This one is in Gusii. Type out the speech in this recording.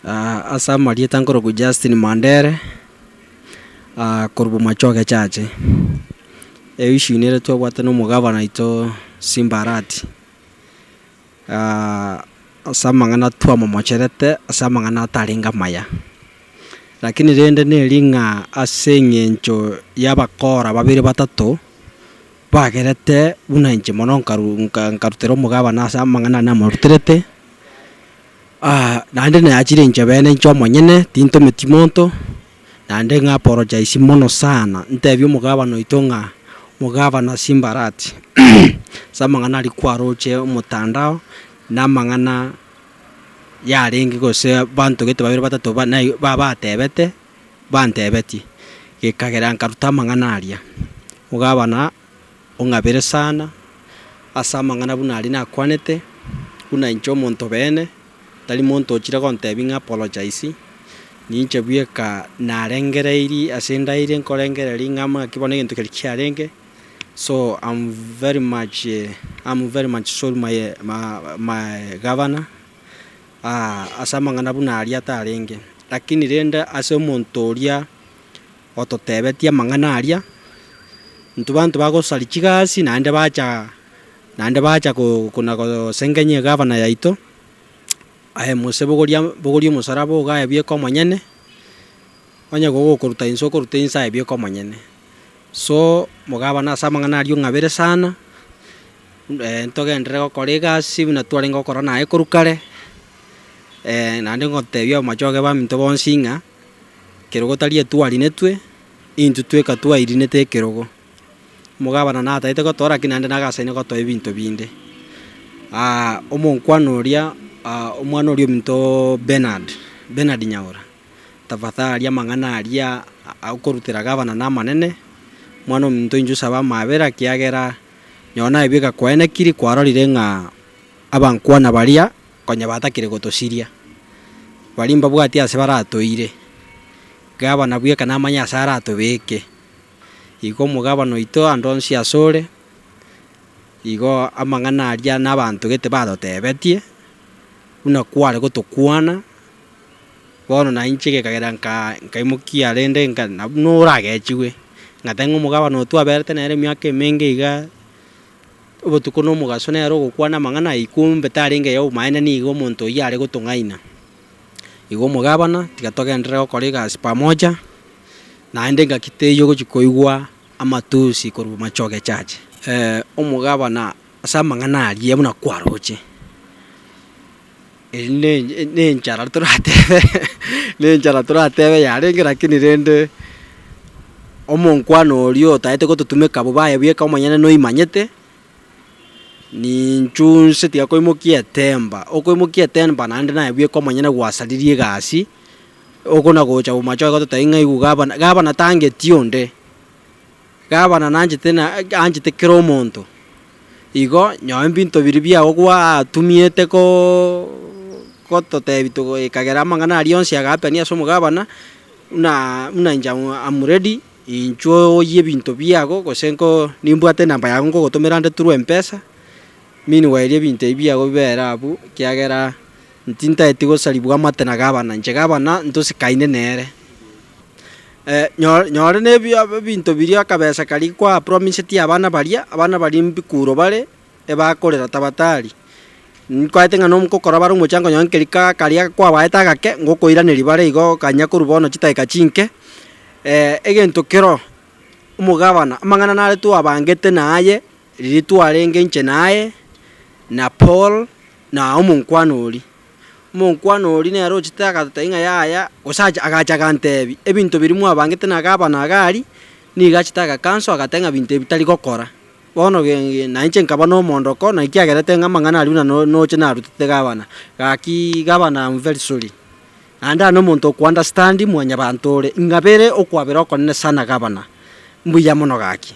Ase amarieta nkorokwa Justin Mandere, korwa Bomachoge Church. Eissue nere twabwate na omogavana oito Simba Arati, ase amang'ana twamomocherete, ase amang'ana atarenge amaya. Lakini rende neri ng'a ase eng'encho ya abakora babere batato, bagerete buna inche mono nkaru nka nkarutera omogavana ase amang'ana aya namoruterete. Naende nayachire inche bene inche omonyene, tintometi monto, naende ng'a apologize mono sana, ntebie omogabana oito ng'a omogabana Simba Arati, ase amang'ana aria kwaroche omotandao, na amang'ana yarenge gose abanto gete babere batato ba nai ba batebete, bantebetie, gekagera nkaruta amang'ana aria. Omogabana ong'abere sana ase amang'ana buna aria nakwanete, buna inche omonto beene, tari monto ochire gontebia ng'a apologize, ninche bweka narengereiri ase ndaire nkorengereria ng'a ng'aki bono egento keria kiarenge, so am very much am very much sorry my my governor, ase amang'ana buna aria atarenge. Lakini rende ase omonto oria ototebetie amang'ana aria, intwe banto bagosaria chigasi naende bacha naende bacha ko kona gosengenya egavana yaito, aye mose bogoria bogoria omosaraba ogo aye bieka omonyene, onye gogokoruta inse okorute inse aye bieka omonyene. So, mogabana ase amang'ana aria ong'abere sana, ntogenderere gokora egasi buna twarenge gokora naye korwa kare, naende ngotebia abamachoge baminto bonsi ng'a. Kerogo tari etwarinetwe, intwe tweka twairinete ekerogo. Omogabana natagete gotoa lakini naende nagasaine gotoa ebinto binde. Omonkwana oria omwana oria ominto Bernard, Bernard Nyaura, tafadhali amang'ana aria okorutera gavana na amanene, omwana ominto inche osabe amabera ekiagera nonye naye bweka kwaenekiri kwarorire ng'a abankwana baria konya batakire gotosiria, baria mbabwati ase baratoire, gavana bweka namanye ase aratobeke. Igo omogabana oito ande onsi asore, igo amang'ana aria na abanto gete batotebetie, buna kware gotokwana, bono na inche gekagera nka nkaimokia rende nka nabwo noragechigwe, ngateba ng'a omogabana oyo twaberete nere emiaka emenge iga. Obotuko na omogaso nere ogokwana amang'ana ayio, kumbe tarenge oyobomaene nigo omonto oyio are gotong'aina. Igo omogabana, tiga togenderere gokora egasi pamoja, naende engaki teiyo ogochia koigwa amatusi korwa Machoge Church. Omogabana ase amang'ana aria buna kwaroche, eri ne ne enchara toratebe ne enchara toratebe yarenge lakini rende omonkwano oria otaete gototumeka bobe aye bweka omonyene noimanyete, ninchu nse tiga koimokia etemba, okoimokia etemba naende naye bweka omonyene gwasaririe egasi, okona gocha bomachoge gototebia ng'a igo gavana, gavana tangeti onde. Gavana nanchete na anchete kera omonto, igo nyowe mbinto biria biago gwatumiete koooo gototebia togo ekagera amang'ana aria onsi agapenia ase omogavana, buna buna inche am ready, inchuo oyie ebinto biago gose nko nimbwate enamba yago nkogotomera nde through mpesa, meanwhile ebinto ebi biago bibere abwo ekiagera ntintaeti gosaribwa amate na gavana, inche gavana ntosikaine nere. Nyore na ebinto biria akabesa karia kwa promisetie abana baria, abana baria mbikuro bare, ebakorera tabatari. Nkwaete ng'a nokokora bare omochango nonye nkeri ka karia kwabaete agake, ngokoiraneria bare igo kanya korwa bono chidakika chinke. Egento kero, omogabana, amang'ana nare twabangete naye, riria twarenge inche naye, na Paul, na omonkwana oria. Omonkwana oria nere ochete agatotebia ng'a yaya, gose acha agacha agantebia, ebinto biria mwabangete na gavana iga aria, nigo achete agacancel agateba ng'a binto ebi tari gokora. Bono ge na inche nkaba na omondoko naki kiagerete ng'a amang'ana aria buna no noche narutete gavana. Gaki gavana am very sorry, naende aye na omonto oko understand mwanyabanto ore, ing'abere okwabera okonene sana gavana, mbuya mono gaki.